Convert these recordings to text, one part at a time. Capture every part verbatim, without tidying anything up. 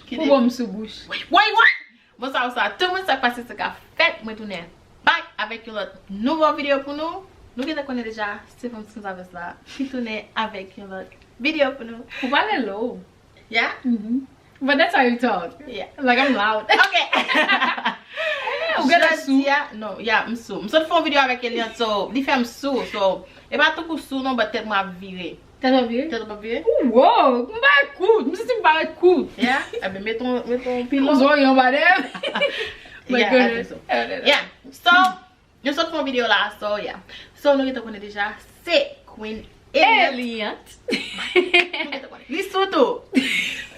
Pou bon m sou bouch. Woy, woy! Bonswa, bonswa tout moun, sa k pase, sa k ap fèt? Mwen tounen back avèk yon lòt nouvo videyo pou nou. Nou gentan konnen deja, se fanm sanzavès la ki tounen avèk yon lòt videyo pou nou. Ou pale low. Yeah? Mhm. But that's how you talk. Yeah. Like, I'm loud. Ok. Ou gentan sou? Jodi a, non, yeah, m sou. M sot fè yon videyo avèk Eliante, so, li fè m sou, so, e pa tankou sou non, but tèt mwen ap vire. Tèt w ap vire? Tèt w ap vire? Wow, m parèt kout, m santi m parèt kout. Yeah, ebyen, met yon, met yon pilo. Yon zòrye anba dèyè m. Yeah, I think so. Yeah, so, nou sot fè yon videyo la, so, yeah. So, nou gentan konnen deja, se Queen Eliante. Eliante. Nou gentan konnen. Li sou tou.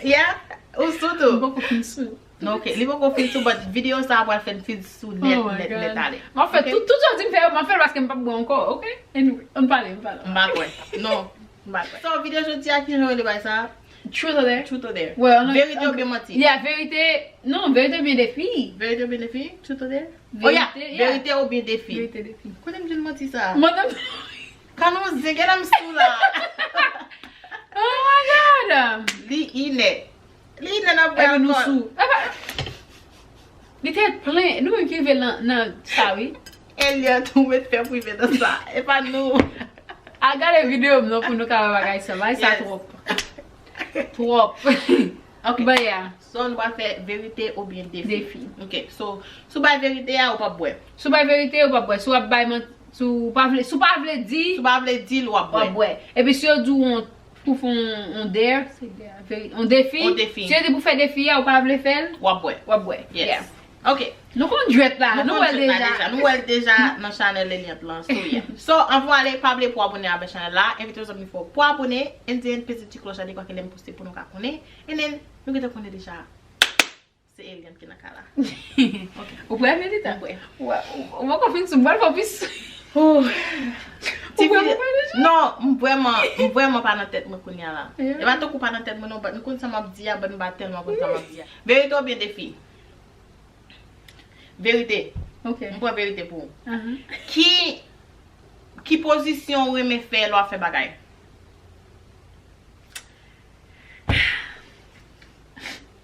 Yeah, ou sou tou. M poko fin sou. Non, ok, li poko fin sou, but videyo sa a pral fè n fin sou nèt, nèt, nèt ale. M ap fè tout, tout jodi m fè yo, m ap fè l paske m p ap bwè ankò, ok? Anyway, ann pale, ann pale. M pa kwè. Non, m pa kwè. So, videyo jodi a, ki jan yo rele bagay sa? Truth or dare? Truth or dare. Verite oubyen manti? Yeah, verite, non, verite oubyen defi. Verite oubyen defi? Truth or dare? Oh, yeah, verite oubyen defi. Verite, defi. Kote m jwenn manti sa? Mwen menm. Kanouze, gade m sou la. Oh my God. Li inè. Li nan ap bwè ankò. Epi nou sou. Epa, li te plen. Nou menm ki rive nan, nan sa, wi. Eliante, ou met fè prive nan sa. E pa nou. Al gade videyo m nan pou nou ka wè bagay sa. Bagay sa twòp. Twòp. Ok. But yeah. So, nou pral fè verite oubyen defi. Defi. Ok, so, si w bay verite a, ou p ap bwè. Si w bay verite, ou p ap bwè. Si w ap bay manti, si w pa vle, si w pa vle di, si w pa vle di l, w ap bwè. W ap bwè. Epi si yo di w yon, pou fè yon, yon dare, se dare, veri-, yon defi. Yon defi. Si yo di pou fè defi a, ou pa vle fè l, w ap bwè. W ap bwè. Yes. Yeah. Ok. Nou konn jwèt la, nou wè l deja. Nou wè l deja nan chanèl Eliante lan, so yeah. So, anvan w ale, pa bliye pou w abone avèk chanèl la, envite yon zanmi fè w pou abone, and then peze ti klòch la, dekwa ke lè m poste pou nou ka konnen, and then nou gentan konnen deja. Se Eliante ki nan kay la. Ok. Ou prè, Melita? Mwen prè. Ou, ou, ou poko fin sou, m pral fè w pi sou. Ou prè pou mwen deja? Non, m vrèman, m vrèman pa nan tèt mwen kounye a la. Yeah. E pa tankou pa nan tèt mwen non, but m konn sa m ap di a, but m pa tèlman konn sa m ap di a. Verite oubyen defi? Verite. Ok. M pran verite pou ou. Ki, ki pozisyon ou renmen fè lè w ap fè bagay?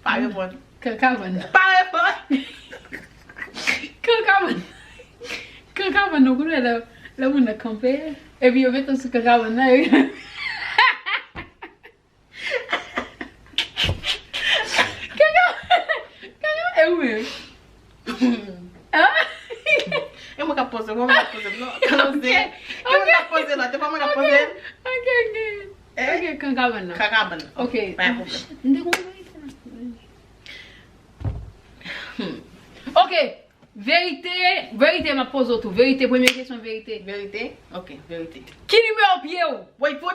Pa reponn. Kankabann. Pa reponn. Kankabann. Kankabann, nou konnen lè, lè moun nan kanpe. Epi yo mete w sou kankabann nan, epi Kankabann, kankabann, e ou menm? Ah? E mwen k ap poze, mwen k ap poze, non. Kanouze. Ok. E mwen k ap poze, non. Se pa mwen k ap poze. Ok, ok. Eh? Ok, kankabann nan. Kankabann nan. Ok. Pa gen pwoblèm. M te konn verite la. Hmm. Ok. Verite, verite m ap poze w tou. Verite, premye kesyon, verite. Verite? Ok, verite. Ki nimewo pye w? Woy, pou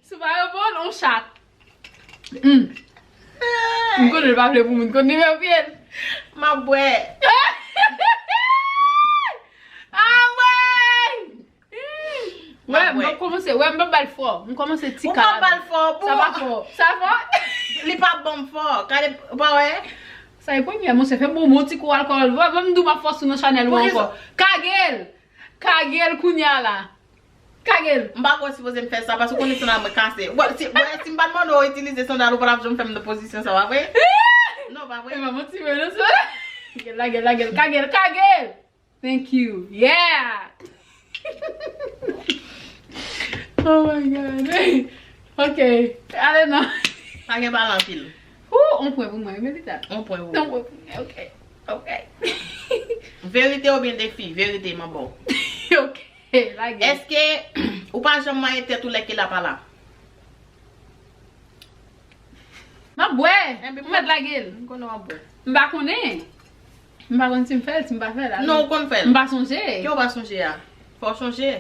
Si w pa reponn, on chat. Mm. M konnen l pa vle pou moun konn nimewo pye l. M ap bwè. Ah, mwen! Wè, m ap kòmanse. Wè, m p ap ba l fò. M kòmanse ti kal. Ou p ap ba l fò. Sa pa fò. Sa fò? Li p ap ban m fò. Gade, ou pa wè? Sa e premye, monchè, fè bon, bon ti kou alkòl. Wè, ban m di w m ap fòse w nan chanèl ou ankò. Kage l! Kage l kounye a la. Kage l. M pa kwè w sipoze m fè sa, paske w konnen sann mwen kase. Wè, si, wè, si m pa t mande w itilize sandal, ou pa t ap janm fè m nan pozisyon sa, pa vre? Non, pa vre? E pa manti, men non, sa. Lage l, lage l, lage l, kage l, kage l! Thank you. Yeah! Oh my God. Ok. Ale non. Pa gen pale anpil. Ou, on pwen pou mwen, Melita. On pwen pou mwen. On pwen pou mwen, ok. Ok. Verite oubyen defi? Verite, m ap ba w. Ok. Lage. Èske ou pa janm manyen tèt ou lè Kela pa la? M ap bwè. Ou mèt lage l. M konnen w ap bwè. M pa konnen. M pa konn si m fè l, si m pa fè l. Non, ou konn fè l. M pa sonje. Ke w pa sonje a? Fò w sonje.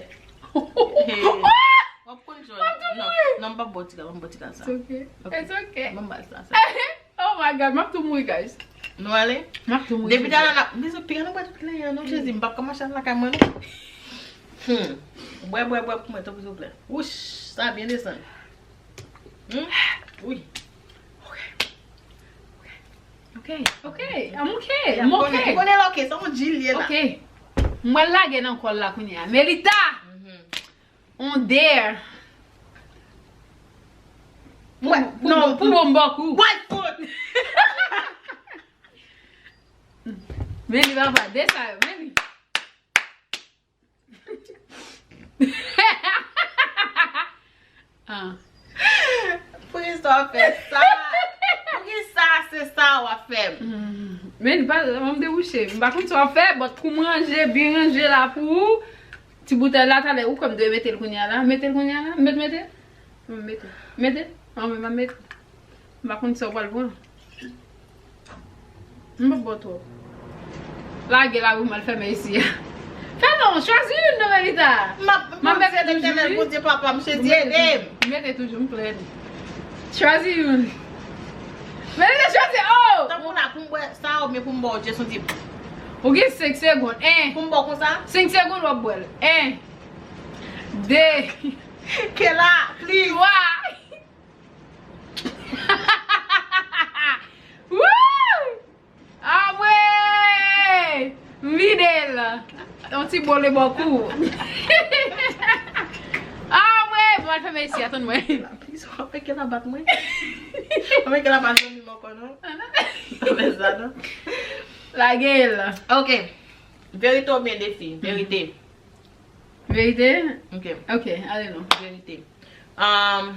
Hey. W ap konn jòj. Non, non, m p ap bwè ti kal, m p ap bwè ti kal sa. It's okay. It's okay. Ban m ba l sa, sa. Oh my God, m ap tou mouri, guys. Nou ale? M ap tou mouri. Depi talè n ap, bizou, piga nou bwè tout kleren an, non, Jezi, m p ap ka mache al lakay mwen, non. Hmm. Bwè, bwè, bwè pou mwen, tanpri, silvouplè. Wouch, sa byen desann. Hmm? Wi. Ok. Ok. Ok, I'm ok. I'm ok. Konnen, konnen l ok, se yon djil ye la. Ok. Mwen lage nan kòl la kounye a. Melita! On dare. Mwen, non, pou bon bòkou. Why foot? Men li papa, de sa yo, men li. Ah. Poukisa w fè sa? Poukisa se sa w ap fè m? Hmm. Men li pa, m debouche. M pa konn sa w ap fè, but pou m ranje, byen ranje la pou ou. Ti boutèy la, talè, ou kwè m dwe mete l kounye a la? Mete l kounye a la? Mete, mete. M mete. Mete. An, men m ap mete. M pa konn sa w pral pran. M p ap ba w twòp. Lage la pou m al fèmen isi a. Fè non, chwazi youn non, Melita. M ap, m ap mete toujou, Letènèl, wi. Bondye papa m, Jezi ede m. M mete toujou, m plède. Chwazi youn. Melita, chwazi, oh! Tankou la, pou m bwè sa, oubyen pou m ba w Jason di. Ou gen senk segonn. En. Pou m ba w konsa? Senk segonn, w ap bwè l. En. De. Kela, please. Twa. Woo! Anmwey! M vide l. Yon ti bòl bòkou. Anmwey! Bon, al fèmen isi, atann mwen. Please, w ap fè kela bat mwen. W ap fè kela bat zanmi m ankò, non? Anmwey sa, non? Lage l. Ok. Verite oubyen defi? Verite. Verite? Ok. Ok, ale non. Verite. Um,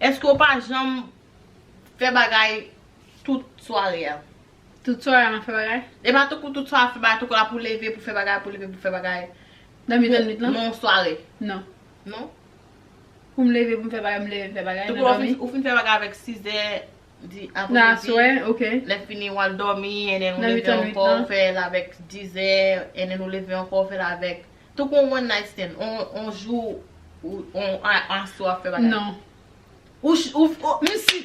èske w pa janm fè bagay tout sware a? Tout sware a, m ap fè bagay? E pa tankou tout sware ap fè bagay, tankou la pou leve, pou fè bagay, pou leve, pou fè bagay. Nan mitan nwit lan? Non, sware. Non. Non? Pou m leve, pou m fè bagay, m leve, m fè bagay, nan dòmi. Tankou la, ou fin, ou fin fè bagay avèk sizè, di, apremidi. Nan aswè, ok. Lè fini, w al dòmi, and then ou leve ankò, ou fè l avèk dizè, and then ou leve ankò, ou fè l avèk. Tankou yon one night stand, on, on jou, ou, on, a, aswè w ap fè bagay. Non. Ou ch-, ou, ou, m si,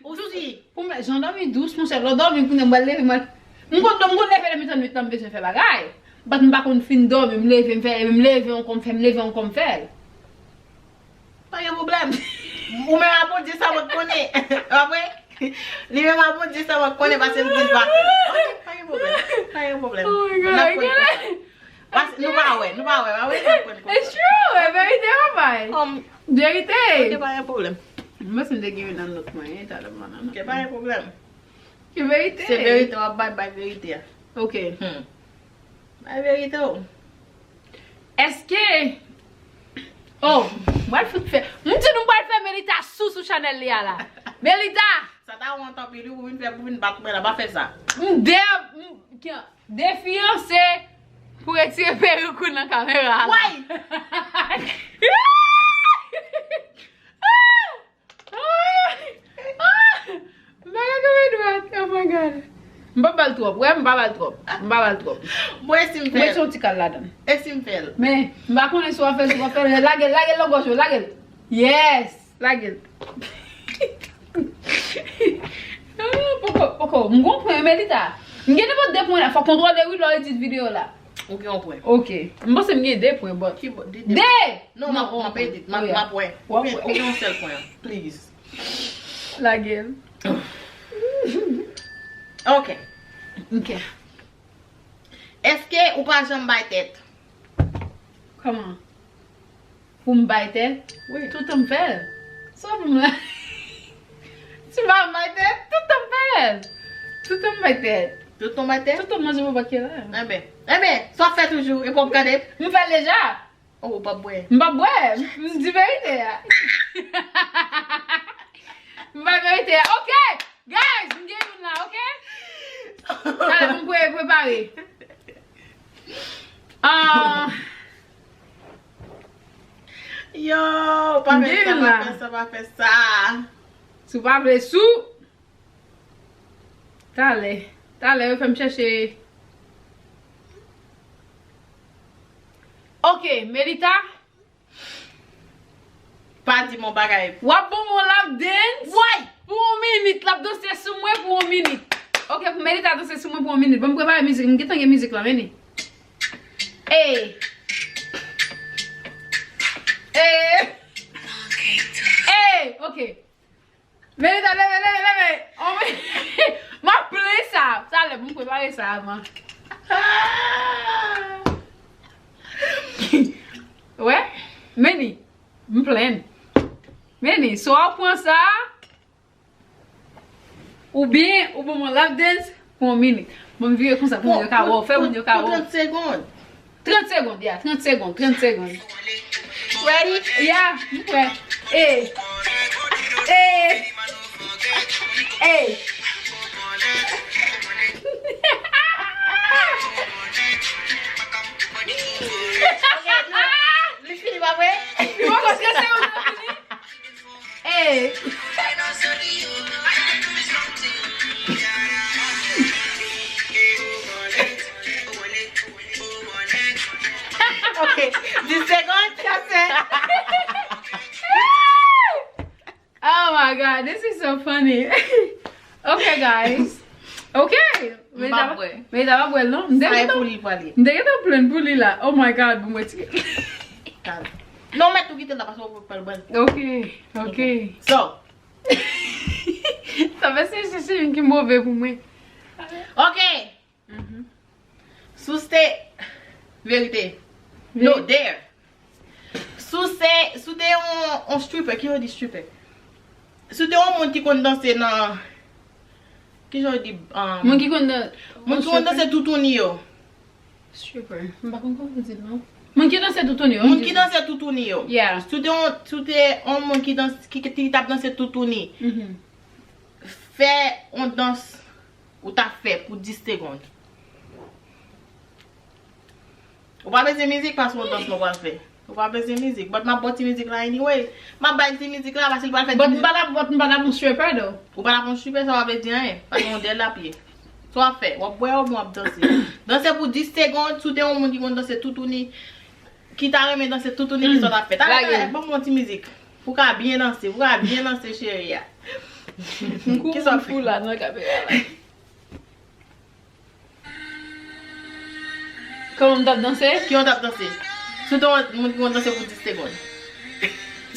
ou si. Pou mwen, jan dòmi dous, monchè, lè w dòmi, kounye a m pral leve, m pral, m konn dòmi, m konn leve nan mitan nwit lan, m bezwen fè bagay. But m pa konn fin dòmi, m leve, m fè, m leve ankò, m fè, m leve ankò, m fè l. Pa gen pwoblèm. Ou menm a Bondye sa mwen konnen. Pa vre? Li menm a Bondye sa mwen konnen, paske m di l pa fè. Ok, pa gen pwoblèm. Pa gen pwoblèm. Oh my God, n ap pran l konsa. Paske nou pa wè, nou pa wè, pa vre? N ap pran l konsa. It's true, e verite, papa. Um, verite. Ok, pa gen pwoblèm. Mwen si m te gen youn nan nòt mwen, e talè m nan nòt mwen. Ok, pa gen pwoblèm. Ki verite? Se verite, w ap bay, bay verite a. Ok. Hmm. Bay verite w. Èske, oh, m pral fout fè, m di nou m pral fè Melita sou, sou chanèl li a la. Melita! Sa ta wont anpil, wi, pou vin fè, pou vin bat mwen la, pa fè sa. M dè, m, ki, defi an se pou retire perik ou nan kamera a la. Why? Ah! Ah! M pa ka kanpe dwat. Oh my God. M pa ba l twòp. Wè, m pa ba l twòp. M pa ba l twòp. Bon, e si m fè l? Mwen se yon ti kal ladan. E si m fè l? Men, m pa konnen si w ap fè l, si w ap fè l. Lage l, lage l nan gòj ou, lage l. Yes! Lage l. Ah, poko, poko. M gon pwen, Melita. M gen nenpòt de pwen la. Fò kontwole wi lè w edit videyo la. Ou gen yon pwen. Ok. M panse m gen de pwen, but. Ki bo-, de, de. De! Non, m ap, m ap edit. M ap, m ap wè. Ou gen, ou gen yon sèl pwen. Please. Lage l. Ok. Ok. Èske ou pa janm bay tèt? Kòman? Pou m bay tèt? Wi. Toutan m fè l. Sa pou m la? Si m pa bay tèt, toutan m fè l. Toutan m bay tèt. Toutan w bay tèt? Toutan m manje pou bakye la. Enben, enben, sa w fè toujou, epi w ap gade? M fè l deja. Oh, ou p ap bwè? M p ap bwè. M di verite a. M bay verite a. Ok! Guys, m gen youn la, ok? Talè, m pre-, prepare. Ah. Yo, pa fè sa, pa fè sa, pa fè sa. Si w pa vle sou, talè. Talè, yo fè m chèche. Ok, Melita. Pa di m yon bagay. W ap ban m yon lap dance? Why? Pou yon minit, l ap danse sou mwen pou yon minit. Ok, pou Melita danse sou mwen pou yon minit. Ban m prepare mizik, m gentan gen mizik la, men li. Ey. Ey. Ey, ok. Melita, leve, leve, leve. Oh, men, m ap plen sa. Talè, pou m prepare sa avan. Wè? Meni, m plenn. Meni, swa w pran sa, oubyen ou ban mwen lap dance pou yon minit. Ban m vire konsa pou moun yo ka wè w. Fè moun yo ka wè w. Pou trant segonn. Trant segonn, yeah, trant segonn, trant segonn. Ready? Yeah, m prè. Ey. Ey. Ey. Ok, nou, li fini, pa vre? Li poko trant segonn nan fini? Ey. Ok, dis segonn, kase. Oh my God, this is so funny. Ok, guys. Ok. M pa bwè. Men ta pa bwè l non. M te gentan plenn pou li la. Oh my God, bon, mwen ti. Non, mèt ou kite l la paske w pral bwè l. Ok, ok. So. Sa fè se se youn ki move pou mwen. Ok. Si w se verite. No, dare. Si w se, si w te yon, yon stripper, ki yo di stripper? Si w te yon moun ki konn danse nan, ki jan yo di, um, moun ki konn dan-, moun ki konn danse toutouni yo. Stripper. M pa konn kòman pou di l non. Moun ki danse toutouni yo. Moun ki danse toutouni yo. Yeah. Si w te yon, si w te yon moun ki dans, ki, ki t ap danse toutouni, fè yon dans ou t ap fè pou dis segonn. Ou pa bezwen mizik paske yon dans nou pral fè. Ou pa bezwen mizik. But m ap ba w ti mizik la anyway. M ap bay ti mizik la paske l pral fè ti mizik. But m pa t ap, but m pa t ap yon stripper though. Ou pa t ap yon stripper, sa pa vle di anyen. Paske yon dèl l ap ye. Sa w ap fè? W ap bwè oubyen w ap danse? Danse pou dis segonn, si w te yon moun ki konn danse toutouni, ki ta renmen danse toutouni, kisa w t ap fè? Talè, talè, ban m yon ti mizik. Pou w ka byen danse, pou w ka byen danse, cheri a. M kou, m kou la nan kamera la. Kòman m t ap danse? Kijan w t ap danse? Si w te yon moun ki konn danse pou dis segonn.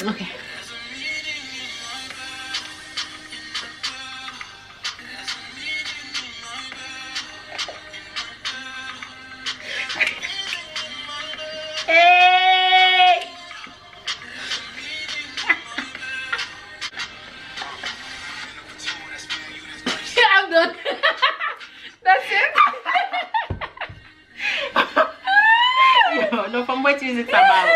Ok. Hey! I'm done. That's it. Yo, non, fò m bwè ti mizik sa ba ou.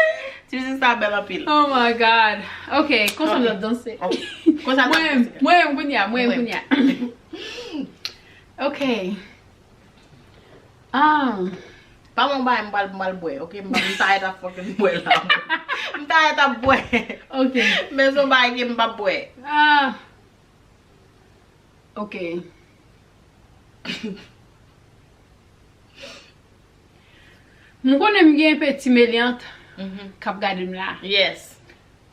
Ti mizik sa bèl anpil. Oh my God. Ok, konsa m ap danse. Ok. Konsa m ap danse. Mwen, mwen, kounye a, mwen, kounye a. Ok. Ah. Pa mwen bay m pral, m pral bwè, ok? M, m ta ret ap fucking bwè la. M ta ret ap bwè. Ok. Men se yon bagay ke m p ap bwè. Ah. Ok. M konnen m gen enpe ti melyant k ap gade m la. Yes.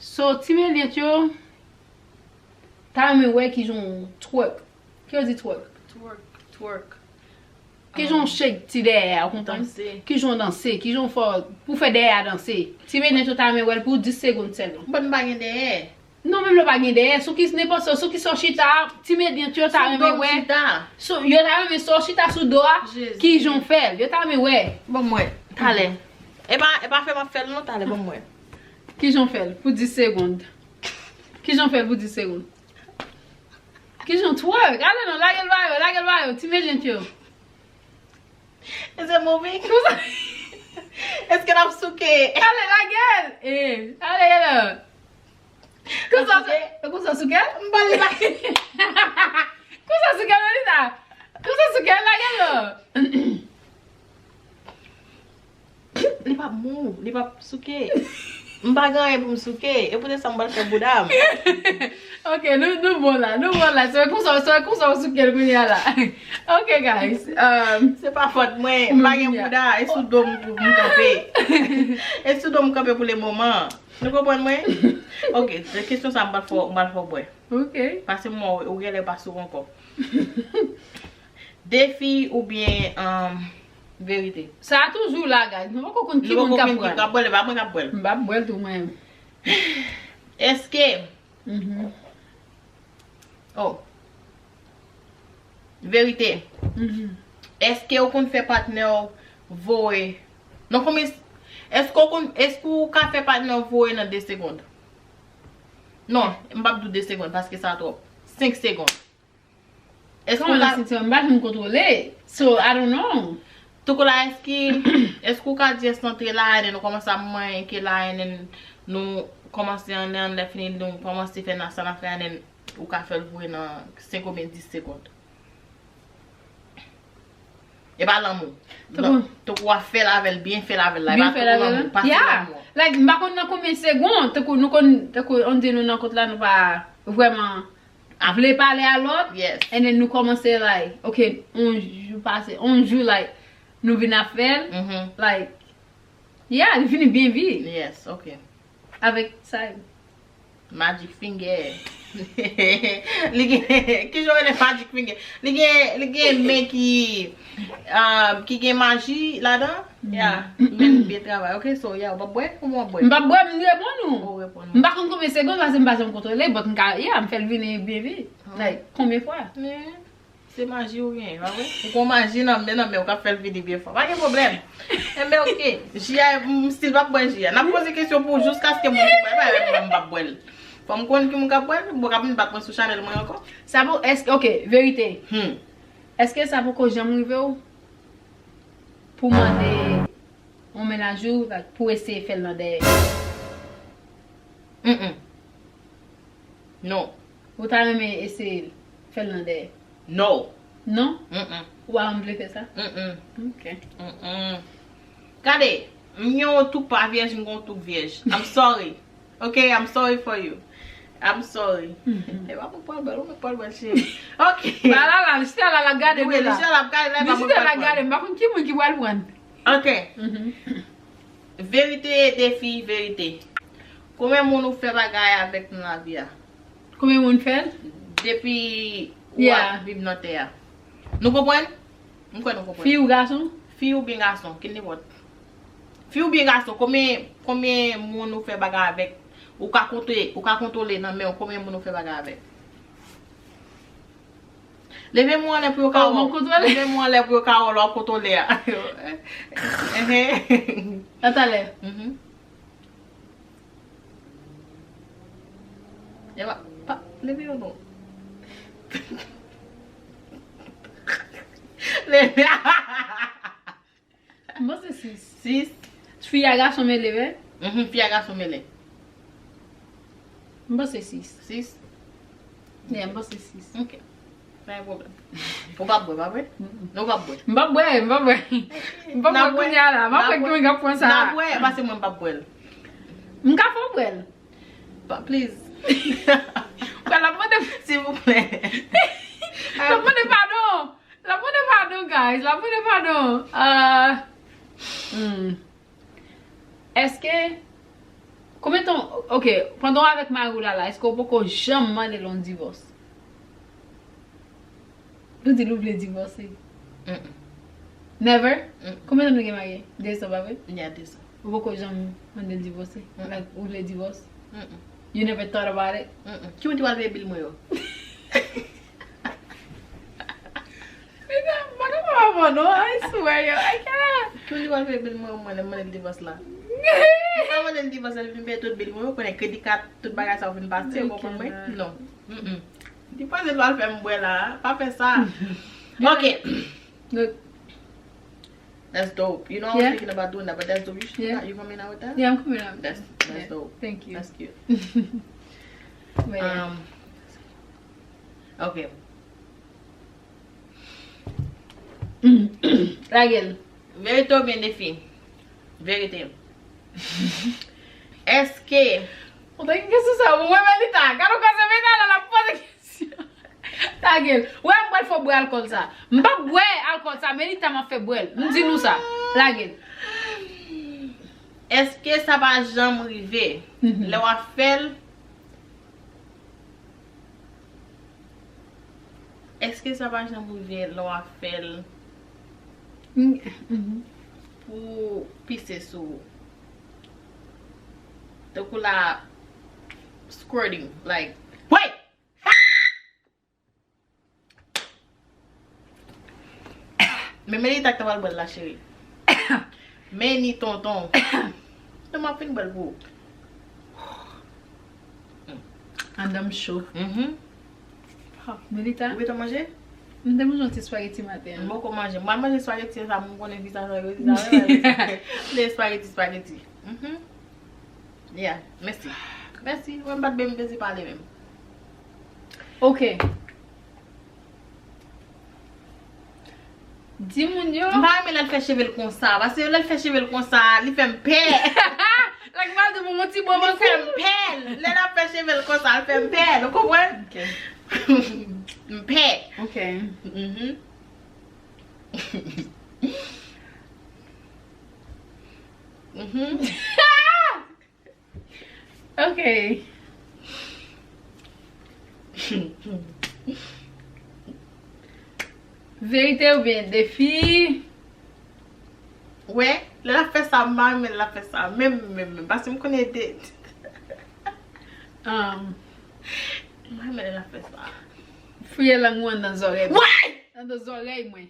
So, ti melyant yo, ta renmen wè kijan w twerk. Ki yo di twerk? Twerk, twerk. Kijan w shake ti dèyè a, ou konprann? Danse. Kijan w danse, kijan w fè pou fè dèyè a danse. Ti melyant yo ta renmen wè l pou dis segonn sèlman. But m pa gen dèyè. Non, menm lè w pa gen dèyè, sou ki, nenpòt sa, sou ki sa w chita, ti melyant yo ta renmen wè. Sou do w chita. Sou, yo ta renmen sa w chita sou do a, kijan w fè l. Yo ta renmen wè. Ban m wè, talè. E pa, e pa fè m ap fè l non, talè, ban m wè. Kijan w fè l pou dis segonn? Kijan w fè l pou dis segonn? Kijan w twerk? Ale non, lage l ba yo, lage l ba yo, ti melyant yo. Is it moving? Èske l ap souke? Ale, lage l! Eh, ale, ale. Konsa, konsa souke l? M pa li lage. Konsa souke l, Melissa? Konsa souke l, lage l non. Li p ap move, li p ap souke. M pa gen anyen pou m souke. E poutèt sa m pral fè bouda m. Ok, nou, nou bon la, nou bon la. Se konsa, se konsa w souke l kounye a la. Ok, guys. Um, se pa fòt mwen, m pa gen bouda. E sou do m pou m kanpe. E sou do m kanpe pou le moman. Nou konprann mwen? Ok, se kesyon sa m pral fè, m pral fè w bwè. Ok. Paske m wè w, ou genlè pa sou ankò. Defi oubyen, um, verite? Sa a toujou la, guys. Nou poko konn ki moun k ap bwè l. Nou poko konn ki moun k ap bwè l, e pa mwen k ap bwè l. M p ap bwè l tou, mwen. Èske, oh. Verite. Èske ou konn fè patnè w voye? Non, konbyen, Èske w konn, èske w ka fè patnè w voye nan de segonn? Non, m p ap di w de segonn paske sa twòp. Senk segonn. Èske w Kòman nan ka, senk segonn? M pa janm kontwole. So, I don't know. Toukou la, èske, èske w ka di èske antre la, and then nou kòmanse ap manyen ke la, and then nou kòmanse an, and then lè fini nou kòmanse fè nan sa n ap fè, and then ou ka fè l voye nan senk oubyen dis segonn? E pa lanmou. Toukou. Toukou w ap fè l avè l, byen fè l avè l la. E Byen pa fè l toukou avè l. lanmou. Pa se Yeah. lanmou. Like, m pa konn nan konbyen segonn, tankou nou konn, tankou on di nou nan kont la, nou pa vrèman vle pale a lòt. Yes. And then nou kòmanse like, ok, on jou pase, on jou like, nou vin ap fè l, Mhm. like, yeah, li vini byen vit. Yes, ok. Avèk sa. Magic finger. Li gen, ki jan w rele magic finger? Li gen, li gen men ki, um, ki gen maji ladan? Yeah. Men byen travay. Ok, so, yeah, w p ap bwè? Kòman w ap bwè? M p ap bwè, m reponn ou. Ou reponn M ou. Pa konn konbyen segonn, paske m pa janm kontwole, but m ka, yeah, m fè l vini byen vit. Like, konbyen fwa? Men, se maji ou gen, pa vre? Ou gon maji nan men, nan men, ou ka fè l vini byen fò. Pa gen pwoblèm. Enben, ok. Ji a, m still p ap bwè ji a. N ap poze kesyon pou w jiskaske moun ki bwè, pa m p ap bwè l. Fò m konn ki moun k ap bwè l, bon, k ap vin bat mwen sou chanèl mwen ankò. Sa pou, èske, ok, verite. Hmm. Èske sa poko janm rive w pou mande yon mennaj ou, like, pou eseye fè l nan dèyè? Mm-mm. Non. Ou ta renmen eseye fè l nan dèyè? No. Non? Mm-mm. Ou pa vle fè sa? Mm-mm. Ok. Mm-mm. Gade, m gen yon touk pa vyèj, m gen yon touk vyèj. I'm sorry. Ok, I'm sorry for you. I'm sorry. E pa mwen k pral bwè l, ou mwen k pral bwè l, cheri. Ok. Ba la la, li chita la, l ap gade Wi, nou li la. chita la, ap gade la, e Li pa mwen chita k la, pral gade, bwè l. M pa konn ki moun ki pral pran. Ok. Mhm. Verite, defi, verite. Konbyen moun ou fè bagay avèk nan lavi a? Konbyen moun fè l? Depi w Yeah. ap viv nan tè a. Nou konprann? M kwè nou konprann. Fi ou gason? Fi oubyen gason, ki nenpòt. Fi oubyen gason, konbyen, konbyen moun ou fè bagay avèk? Ou ka konte, ou ka kontwole nan men w, konbyen moun ou fè bagay avèk? Leve men w anlè pou yo ka Oh, wè m w. kontwole. Leve men w anlè pou yo ka wè w, lè w ap kontwole a. Ehe. Atalè. Mhm. E pa, pa, leve yo non. Leve. M panse sis. Sis. Fi a gason mele, wi. Mhm, fi a gason mele. M panse sis. Sis. Yeah, m panse sis. Ok. Pa gen pwoblèm. Ou p ap bwè, pa vre? Mm-mm. Non, ou p ap bwè. M p ap bwè, m p ap bwè. M p ap bwè kounye a la. M p ap bwè ki moun k ap pran sa. N ap bwè, e pa se mwen m p ap bwè l. M ka fè w bwè l. Pa, please. Kwen l ap mande, Silvouplè. l ap mande padon. L ap mande padon, guys. L ap mande padon. Ah, hmm. Èske, konbyen tan, ok, pandan w avèk mari w la, la, èske w poko janm mande l yon divòs? Ou di l ou vle divòse. Mm-mm. Never? Mm. Konbyen tan nou gen marye? Dezan, pa vre? N a dezan. Ou poko janm mande l divòse? Mm. Like, ou vle divòs? Mm-mm. You never thought about it? Mm-mm. Ki moun ki pral peye bil mwen yo? Nigga, m pa kapab avè w non, I swear, yo, I cannot. Ki moun ki pral peye bil mwen yo, mwen, lè m mande l divòs la? M pa mande l divòs, lè l vin peye tout bil mwen yo, konnen kredi kat, tout bagay sa yo vin pase, ou konprann mwen? Non. Mm-mm. Li panse l pral fè m bwè la, pa fè sa. Ok. Good. That's dope. You know, I was Yeah. thinking about doing that, but that's dope. You should Yeah. You coming out with that? Yeah, I'm coming out. That's that's Yeah. Dope. Thank you. That's cute. But yeah. Um, ok. Mm. Lage l. Verite oubyen defi? Verite. Èske Ou te gen kesyon sa pou mwen, Melita? Gade w koze Melita la, l ap poze kesyon. Lage l. Ou wè m pral fè w bwè alkòl sa. M p ap bwè alkòl sa, Melita m ap fè bwè l. M di nou sa. Lage l. Èske sa pa janm rive? Mhm. Lè w ap fè l, èske sa pa janm rive lè w ap fè l Mm, mhm. pou pise sou ou? Tankou la squirting, like, wait! Men Melita k ta pral bwè l la, cheri. Men ni tonton. Non, m ap fin bwè l pou ou. Anndan m cho. Mhm. Oh, Melita, Ou gentan manje? m te manje yon ti spaghetti maten M an. poko manje. M pral manje spaghetti sa, m konnen vizaj la yo di sa. Le spaghetti, spaghetti. Mhm. Yeah, mèsi. Mèsi. Mwen m pa t byen, m bezwen pale menm. Ok. Di moun yo. M pa renmen lè l fè cheve l konsa, paske lè l fè cheve l konsa, li fè m pè. Like, m al di pou yon ti bon Li fè m pè. Lè l ap fè cheve l konsa, l fè m pè. Nou konprann? Ok. M pè. Ok. Mhm. Mhm. Ok. Verite oubyen defi? Wè, lè l ap fè sa, m pa renmen lè l ap fè sa. Menm, menm, menm. Paske m konnen de. Um, M pa renmen lè l ap fè sa. Fouye lang ou anndan zòrèy mwen. Why? Anndan zòrèy mwen.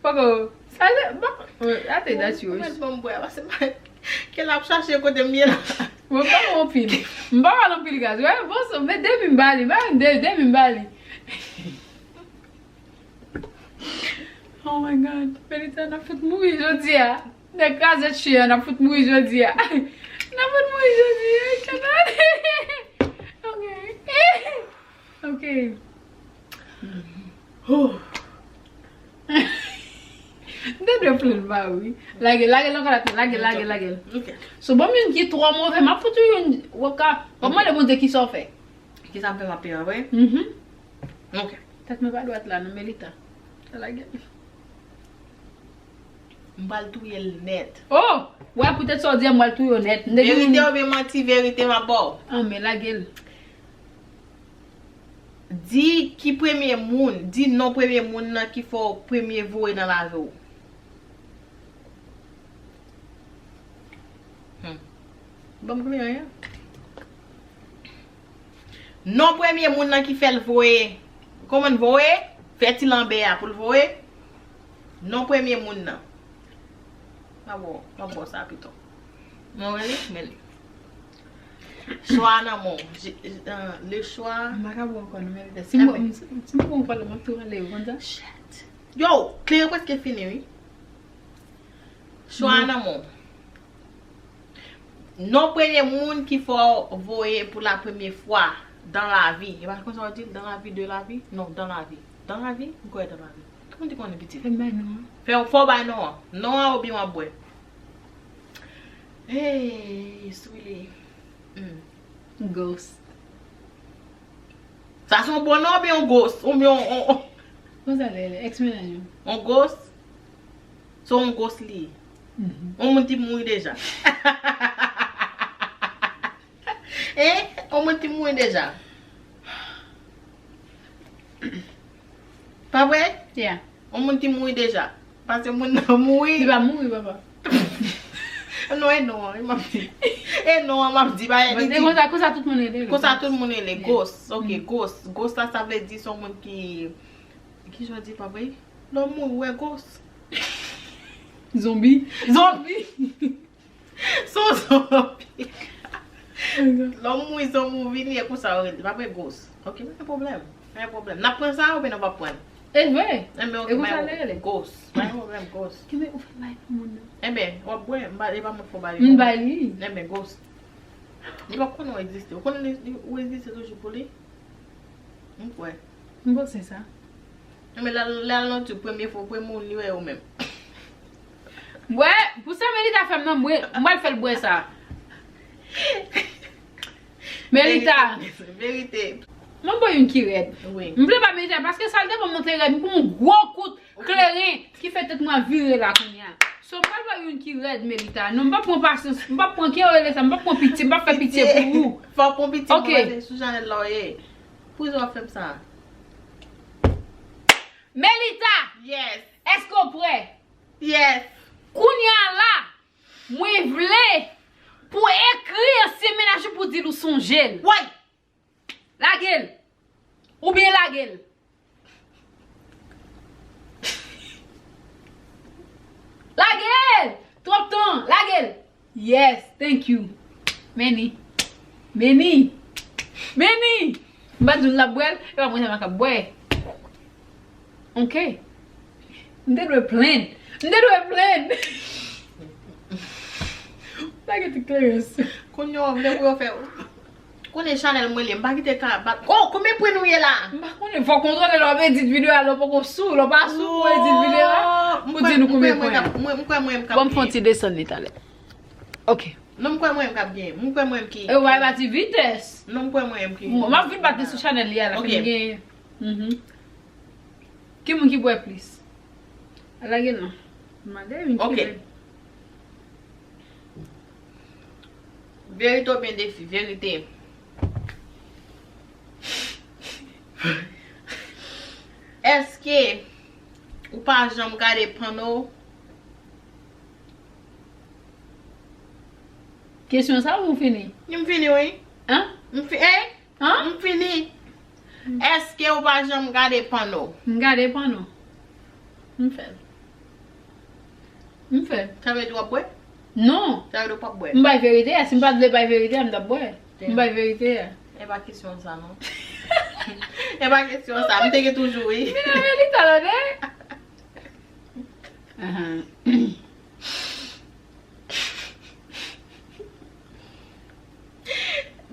Poko. Sa se bon. I think that's yours. Mwen bon bwè, paske m pa. Ke l ap chache kote m ye la. Mwen pa anpil. M pa pale anpil gaz. Wè, bon, so, men depi m bali, men de, depi m bali. Oh my God. Melita, n ap fout mouri jodi a. Nèg kraze chi a, n ap fout mouri jodi a. N ap fout mouri jodi a. Ok. Ok. Oh. M te dwe plen ba wi. Lage, lage nan kalat, lage, lage, lage. Ok. So, bon, youn ki twò move, m ap fout ou youn, w ap ka, w ap mande Bondye ki sa w fè. Ki sa m fè m ap peye apre? Mhm. Ok. Tèt mwen pa dwat la, non, Melita. Sa lage. M pral touye l nèt. Oh! Wè, poutèt sa w di a, m pral touye w nèt. M te gen Verite yon oubyen manti, verite m ap ba w. Ah, men lage l. Di ki premye moun, di non premye moun nan ki fè w premye voye nan lavi w. Hmm. Ban m kleren an. Non premye moun nan ki fè l voye. Kòman voye? Fè ti lanbè a pou l voye. Non premye moun nan. M ap ba w, m ap ba w sa pito. Non, rele, men li. Chwa nan men w. Je- euh, le choix. M pa ka bwè ankò, non, men si m bwè, si m bwè ankò, la, m ap tou rale yo, konn sa? Shit. Yo, kleren prèske fini, wi. Chwa nan men w. Non premye moun ki fè w voye pou la premye fwa dans la vie. E pa konsa w di l, dans la vie, de la vie? Non, dans la vie. Dans la vie? M kwè dans la vie. Kòman di konnen pitit? Fè m bay non an. Fè w fò bay non an. Non an oubyen w ap bwè. Hey, Swili. Hmm. Ghost. Sa se yon bon non oubyen yon ghost? Oubyen yon, yon, Konsa lè, lè, ex mennaj ou. yon ghost? Se yon ghost li ye. Mhm. Yon moun ki mouri deja. Hein? Yon moun ki mouri deja. Pa vre? Yeah. Yon moun ki mouri deja. Paske moun nan mouri. Li pa mouri, papa. Non, e non an, m ap di. E non an, m ap di. Ba, Bon, se konsa, konsa tout moun rele. Konsa tout moun rele. Yeah. Ghost. Ok, Mm. ghost. Ghost la, sa vle di se yon moun ki. Ki jan di pa vre? Lè w mouri, w wè ghost. Zonbi. Zonbi. Se yon zonbi. Lè w mouri, zonbi w vini, e konsa yo rele. Pa vre, ghost. Ok, pa gen pwoblèm. Pa gen pwoblèm. N ap pran sa oubyen nou p ap pran? E vre. Enben, ok, E m konsa bay l rele? Ghost. Pa gen pwoblèm, ghost. Kenbe ou fè bay pou moun nan. Enben, w ap bwè, m ba, e pa mwen k fè w bay li. M bay li. Enben, ghost. Li pa konnen w egziste. Ou konnen li, li, ou egziste toujou pou li? M kwè. M panse sa. Enben, lè, lè al nan ti premye fwa, premye moun li wè yo menm. Bwè, pou sa Melita fè m nan, mwen, mwen fè l bwè sa. Melita. Verite. Mwen bwè youn ki rèd. Wi. M vle ba Melita, paske sa l te ban m nan te rèd, m pran yon gwo kout kleren ki fè tèt mwen vire la kounye a. So, m pral bwè youn ki rèd, Melita. Non, m pa pran pasyans, m pa pran, ki yo rele sa, m pa pran pitye, m pa fè pitye pou ou. Fò w pran pitye, Ok. Mwen se sou Janèl la w ye. Pou sa w ap fè m sa. Melita, Yes. èske w prè? Yes. Kounye a la, mwen vle pou ekri ansyen mennaj ou pou di l ou sonje l. Woy. Lage l. Oubyen lage l. Yes, thank you. Meni. Meni. Meni. M pa di w l ap bwè l, e pa mwen sèlman k ap bwè. Ok. M te dwe plenn. M te dwe plenn. Bagay ti Clarence. Kounye a, w vle pou yo fè. Konnen chanèl mwen li, m pa kite ka bat. Oh, konbyen pwen nou ye la? M pa konnen, fò w kontwole lè w ap edit videyo a, lè w poko sou, lè w pa sou pou edit videyo a, pou di nou konbyen pwen. M kwè mwen, m kwè mwen m k ap genyen. Bon, m fè yon ti desann li talè. Ok. Non, m kwè mwen m k ap genyen. M kwè mwen m ki. E w pa pati vitès. Non, m kwè mwen m ki. M ap vin bat li sou chanèl li a la, fè m genyen. Mhm. Ki moun ki bwè plis? Lage non. Mande yon Ok. Verite oubyen defi? Verite. Èske ou pa janm gade panno? Kesyon sa ou fini? M fini, wi. An? M fi-, eh? An? M fini. Èske ou pa janm gade panno? M gade panno. M fè l. M fè l. Sa vle di w ap bwè? Non. Sa vle di w p ap bwè? M bay verite a. Si m pa t vle bay verite a, m t ap bwè. M bay verite a. E pa kesyon sa, non. E pa kesyon sa. M te gen toujou, wi. Vin avè li talè. Ahan.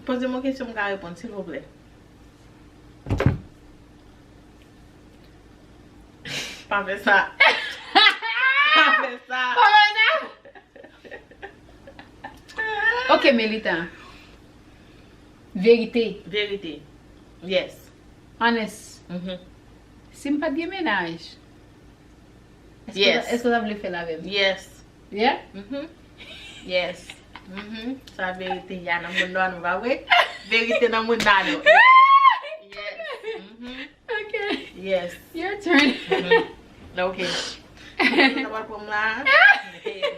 Poze m yon kesyon m ka reponn, silvouplè. Pa fè sa. Pa fè sa. Pa fè sa. Ok, Melita. Verite. Verite. Yes. Honest. Mhm. Si m pa t gen mennaj, èske w ta, èske w ta vle fè l avè m? Yes. Yeah? Mhm. Yes. Mhm. Sa verite ya nan moun nan, nou pa vre? Verite nan moun nan, nou. Yes. Mhm. Ok. Yes. Your turn. Mhm. Ok. Sa pa pran m la.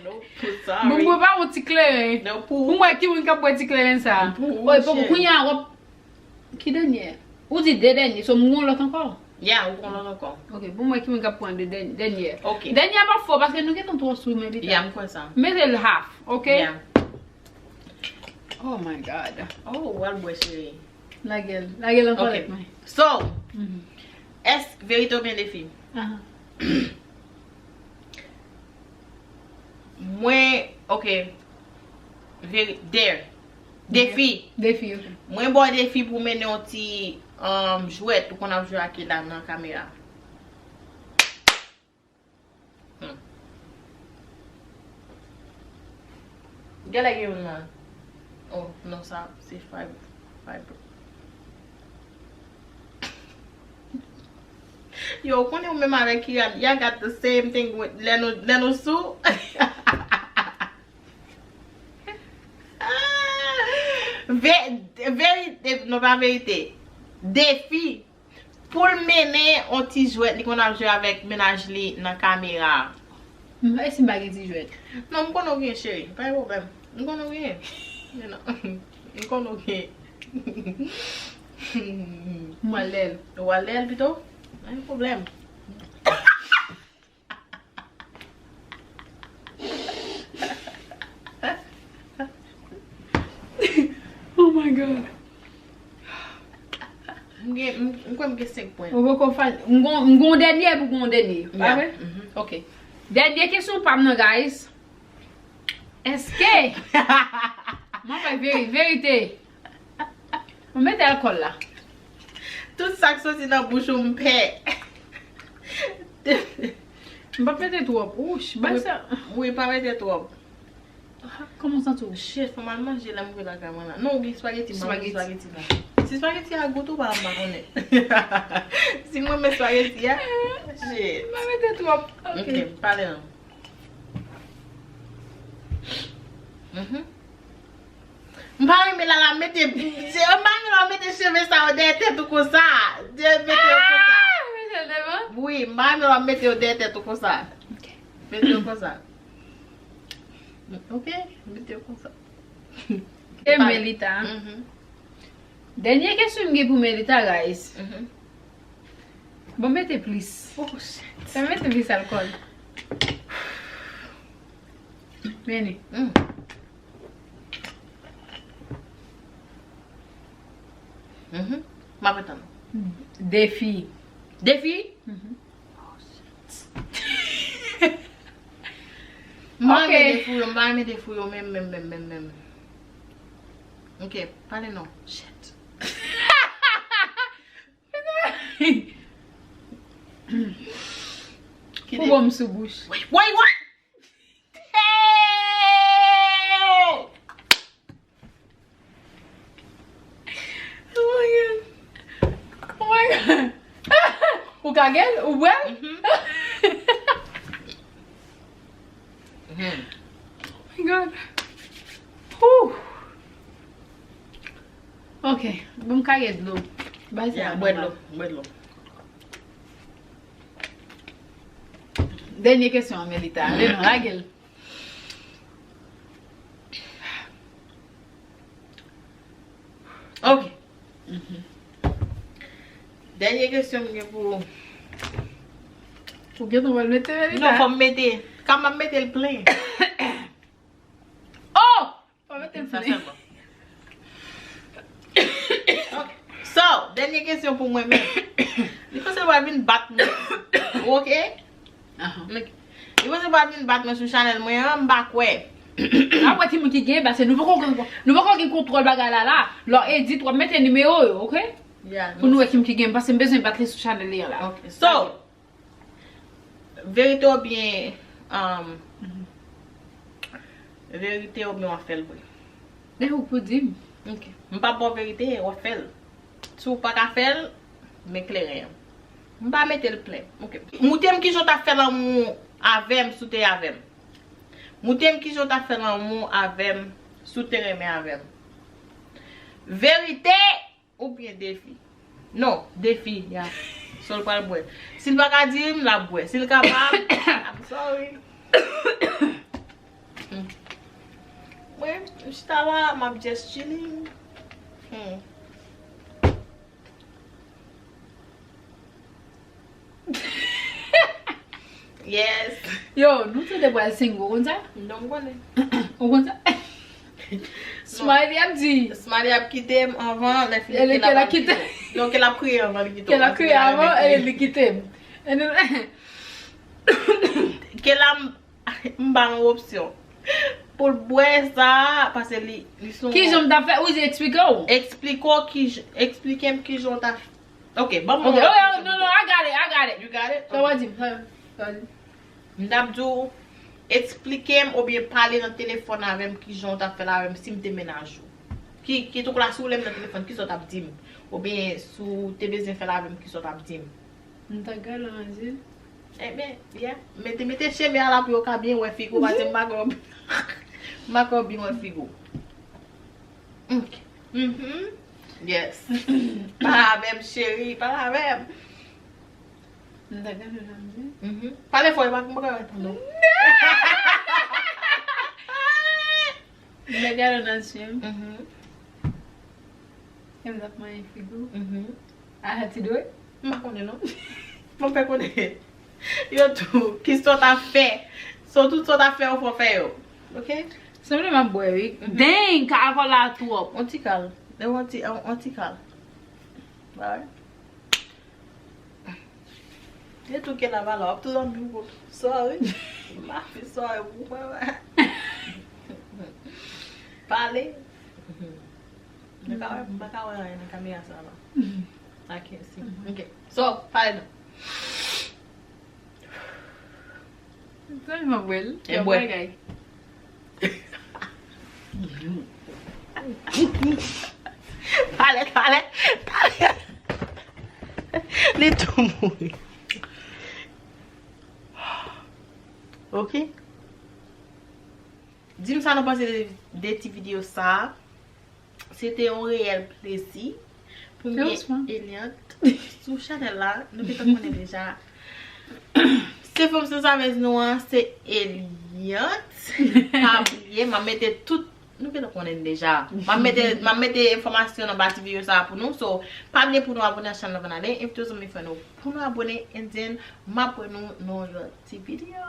No, sorry. Bon, mwen pa yon ti kleren. Non, pou. Pou mwen, ki moun k ap bwè ti kleren sa? Pou ou, cheri. Oy, poko kounye a, w ap Ki dènye? Ou di de dènye, so m gon lòt ankò? Ya, ou gon lòt ankò. Ok, pou mwen ki moun k ap pran de dèn-, dènye. Ok. Dènye a p ap fò paske nou gentan twò sou men pita. Ya, m kwè sa. Mete l half, ok? Ya. Oh my God. Oh, w al bwè cheri. Lage l, lage l ankò lèt mwen. So, èske verite oubyen defi? Aha. Mwen, ok. Veri-, dare. Defi. Defi, ok. Mwen ba w defi pou mennen yon ti, um, jwèt ou konn ap jwe ak li la nan kamera. Hmm. Genlè gen youn la. Oh, non, sa, se fib-, fibro. Yo, ou konnen ou menm avèk Kiran, y'all got the same thing with, lè nou, lè nou sou. Ve-, verite, non, pa verite. Defi. Pou l mennen yon ti jwèt, li konn ap jwe avèk mennaj li nan kamera. M, e si m pa gen ti jwèt? Non, m konnen w gen, cheri. Pa gen pwoblèm. M konnen w gen. Men non. M konnen w gen. M al lè l. Ou al lè l pito? Pa gen pwoblèm. Oh my God. M gen, m, m kwè m gen senk pwen. Ou poko fa-, m gon, m gon dènye pou gon dènye. Pa vre? Ok. Dènye kesyon pa m nan, guys. Èske m ap bay veri-, verite? Mwen mete alkòl la. Tout sa k soti nan bouch ou, m pè. M p ap mete twòp. Wouch, bay sa. Wi, pa mete twòp. Ah, kòman w santi w? Shit, fò m al manje lè m rive lakay mwen la. Non, ou gen spaghetti, m al manje spaghetti la. Si spaghetti a gou tou ba, m pa konnen. Si m renmen spaghetti a, shit. M pa mete twòp. Ok. Ok, pale non. Mhm. M pa renmen lè l ap mete, m pa renmen lè w mete cheve sa yo dèyè tèt ou konsa. De mete yo konsa. Ah, mete yo devan? Wi, m pa renmen lè w mete yo dèyè tèt ou konsa. Ok. Mete yo konsa. Ok, mete yo konsa. E Melita. Mhm. Dènye kesyon m gen pou Melita, guys. Mhm. Bon, mete plis. Oh, shit. Fè mete plis alkòl. Meni. Mm. Mhm. M ap atann. Defi. Defi? Mhm. M pa renmen defi yo, m pa renmen defi yo menm, menm, menm, menm, menm. Ok, pale non. Shit. Pou bon m sou bouch. Woy, woy, woy! Oh my God. Oh my God. Ou ka gen l? Ou bwè l? Mhm. Mhm. Oh my God. Whew. Ok. Bon, m ka gen dlo. Bay sa. Yeah, bwè dlo. Bwè dlo. Dènye kesyon an, Melita. Ale non, lage l. Ok. Mhm. Dènye kesyon m gen pou ou. Ou gentan pral mete, Melita? Non, fò m mete. Kan m ap mete l plen. Oh! Fò m mete l plen. Sa sèlman. Ok. So, dènye kesyon pou mwen menm. Li panse l pral vin bat mwen. Ok? Ahan. Li panse l pral vin bat mwen sou chanèl mwen an, m pa kwè. N ap wè ki moun ki gen, paske nou poko gen, nou poko gen kontwòl bagay la la. Lè w edit, w ap mete nimewo yo, ok? Yeah, pou nou wè ki moun ki gen, paske m bezwen bat li sou chanèl li an la. Ok. So, verite oubyen, um, verite oubyen w ap fè l vre? E ou pou di m. Ok. M p ap ba w verite, w ap fè l. Si w pa ka fè l, men kleren an. M pa mete l plen. Ok. Montre m kijan w t ap fè lanmou avè m si w te avè m. Montre m kijan w t ap fè lanmou avè m si w te renmen avè m. Verite oubyen defi? Non, defi, ya. So l pral bwè. Si l pa ka di m, l ap bwè. Si l kapab, I'm sorry. Hmm. Mwen, m chita la, m ap just chilling. Hmm. Yes. Yo, nou tou de pral single, ou konn sa? Non, m konnen. Ou konn sa? Smiley ap di. Smiley ap kite m anvan, lè fini ke l ap kite m. Non, ke l ap kriye anvan li kite w. Ke l ap kriye anvan, e li kite m. E nou... Ke l ap M ba l yon opsyon. Pou l bwè sa, paske li, li se yon... Kijan m t ap fè? Ou di eksplike w? Eksplike w ki j-, eksplike m kijan w t ap... Ok, ban m yon lòt kesyon. Ok, non, non, I got it, I got it. You got it? Sa w ap di m, sa, sa w ap di m. M t ap di w, eksplike m oubyen pale nan telefòn avè m kijan w t ap fè l avè m si m te mennaj ou. Ki, ki tou la si w lè m nan telefòn, kisa w t ap di m? Oubyen si w te bezwen fè l avè m, kisa w t ap di m? M ta gade w nan zye. Ebyen, yeah. Mete, mete cheve a la pou yo ka byen wè figi w, paske m pa kwè, m pa kwè w byen wè figi w. Ok. Mhm. Yes. Pale avè m, cheri, pale avè m. M ta gade w nan zye. Mhm. Pale fò, e pa m pa ka tande w. M ta gade w nan zye. Mhm. E m t ap manyen figi w. Mhm. A ti dwe? M pa konnen non. Bon, fè konnen. Yo tou, kisa w t ap fè? So, tout sa w t ap fè, ou fò fè yo. Ok? Sanble m ap bwè, wi. Mhm. Dang, ka alkòl la twòp. On ti kal. E on ti, on, on ti kal. Alright. E tou ke la pale, w ap tou zanmi w. Sorry. M pa fè sorry pou mwen. Pale. M pa ka wè, m pa ka wè anyen nan kamera sa non. I can't see. Ok. So, pale non. Tèlman bwè l. E bwè. Pale, pale, pale. Li tou mouri. Ok. Di m sa nou panse de, de ti videyo sa a. Se te yon reyèl plezi pou m gen Eliante sou chanèl la. Nou gentan konnen deja. Se fanm sansavèz nou an, se Eliante. Pa bliye, m ap mete tout, nou gentan konnen deja. M ap mete, m ap mete enfòmasyon nan ba ti videyo sa a pou nou. So, pa bliye pou nou abone a chanèl la anvan n ale. Envite zanmi fè nou pou nou abone. And then, m ap wè nou nan yon lòt ti videyo.